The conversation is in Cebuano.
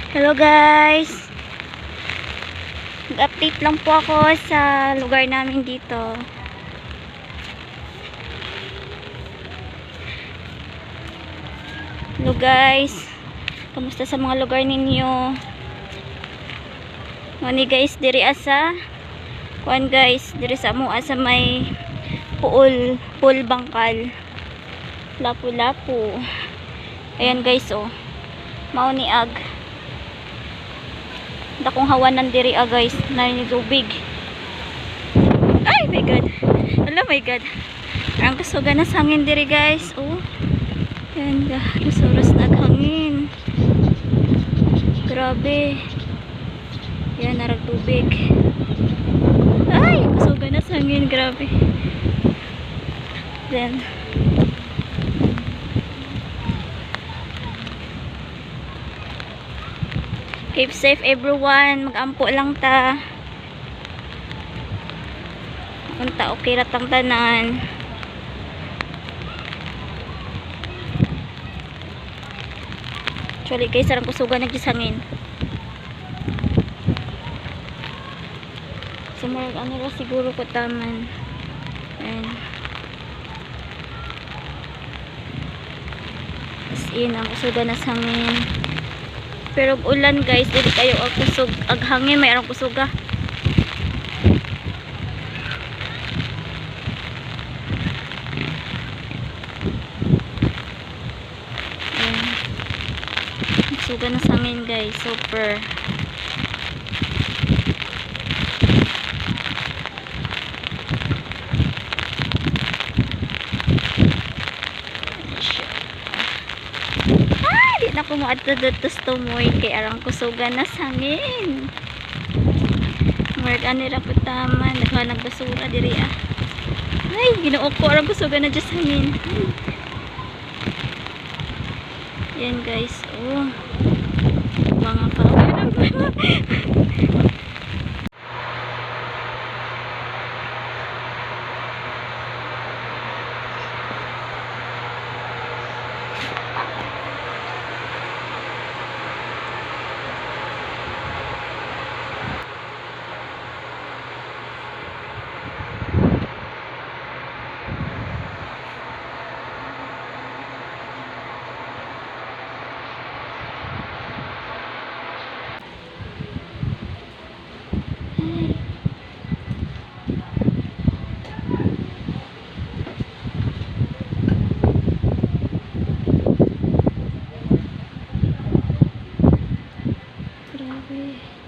Hello guys! Mag-update lang po ako sa lugar namin dito. Hello guys! Kamusta sa mga lugar ninyo? Ngani guys, diri asa kuan guys, diri sa amoa sa may Puol, Puol Bangkal. Lapu-lapu. Ayan guys oh. Mao ni ag dakong hawanan diri ah guys, na tubig. Ay my God. Hello my God. Ang kusugan na hangin diri guys. Oh. Ayan ga, nasuras na hangin. Grabe. Yan, narag tubig. Ay, kusugan na hangin, grabe. Then keep safe everyone. Magampo lang ta. Unta okay ra tang tanan. Actually guys, sarang kusugan nagsangin. So murag ano ra siguro ko taman. Ayan. As in, ang kusugan na sangin. Pero ulan guys, dili kayo ang kusog, ag hangin may arang kusuga. Ayan. Kusuga na sangin guys, super. Ah, di na ko moadto didto sa tumoy kay arang kusugan na sangin. Murag ani ra pud taman, naghanag basura diri ah. Ay, Ginoo ko, arang kusugan na jud hangin. Yan guys, oh. Mga kahoy. Ay. Grabe.